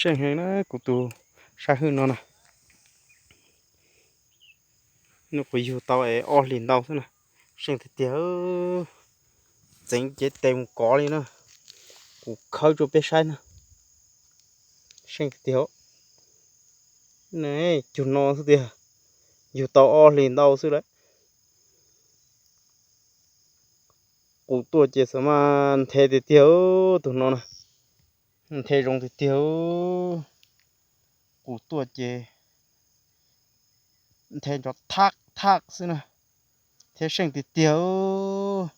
Seej heev na kuv tus sab hwj no na. Nws kuv yug tau es ob hlis ntau xwb na. Seej tiag tiag. Txeev cev tes mus kov li na. Kuv khawb rau peb saib na. Seej tiag tiag. Cug no xwb tiag. Yug tau ob hlis ntau xwb lawm. Qus tuaj ces xav mas nthe tiag tiag tus no na. Nthe zoo tiag tiag. Qus tuaj ces nthe nrov thaj thaj xwb na, thiab seej tiag tiag.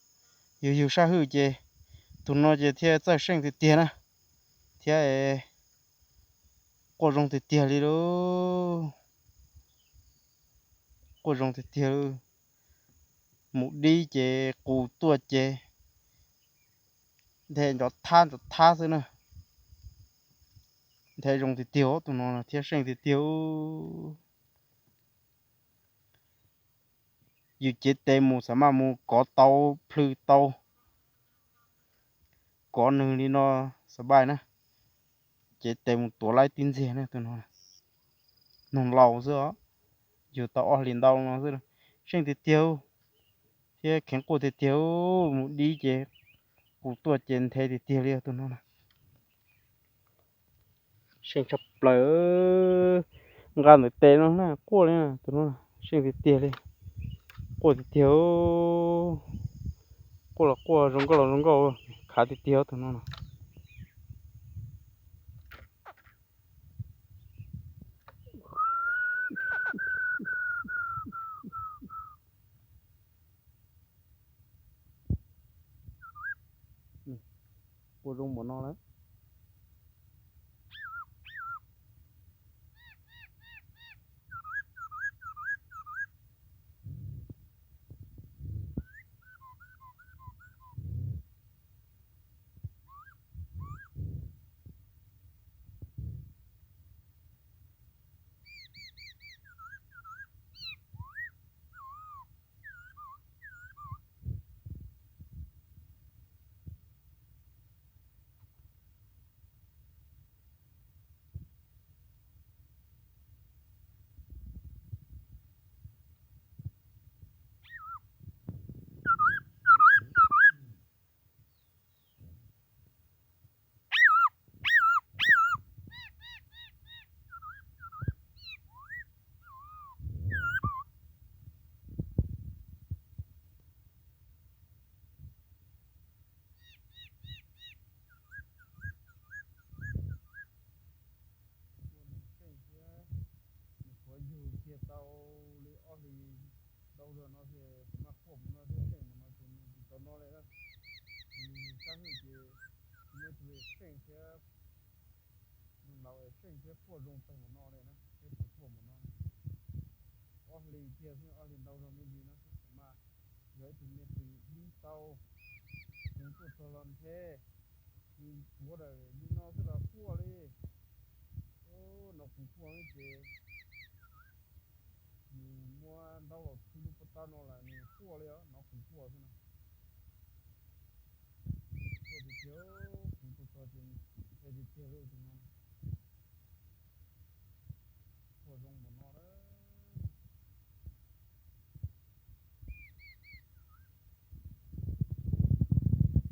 Yus yug sab hwj ces tus no ces thiaj txawj seej tiag tiag na, thiab quaj zoo tiag tiag li lauj. Quaj zoo tiag tiag. Mus dib ces qus tuaj ces nthe nrov thab nrov thab xwb na. Nthe zoo tiag tiag tus no thiab seej tiag tiag. Yus cev tes mus xav mas mus kov tau, plhws tau, kov nws li no xav npaj na. Cev tes mus tuav laib tib ntxiag na tus no. Noog laus xwb os, yug tau ob hlis ntau no xwb, seej tiag tiag thiab kheev quaj tiag tiag. Mus dib ces qus tuaj ces nthe tiag tiag li tus no na. Seej tshaj plaws. Nqa ntawm tes no na quaj li tus no, seej tiag tiag li. Quaj tiag tiag. Quaj los quaj, zoo nkauj los zoo nkauj, khav tiag tiag tus no na. Quaj zoo npaum no lawm. Nws qhuav yug kiag tau li ob hlis ntau zog no ces kuv maj quaj mus no thiab seej mus no ces nws tsis tau no li na. Nws sab hwj ces nws tus seej thiab, nws laus es seej thiab quaj zoo tag mus no li na, thiab tus quaj mus no. Ob hlis kiag xwb, ob hlis ntau zog me ntsis no xwb mas yog ib tug me plis dib tau, kuv tuaj txog los nthe, nws tuav daim li no xwb los quaj li. Nov kuv quaj ces nws muab ntaub los khwb lub pob tawb no lawm nws quaj li os, nov kuv quaj xwb na. Quaj tiag tiag, kuv tuaj txog ces nthe tiag tiag li tus no.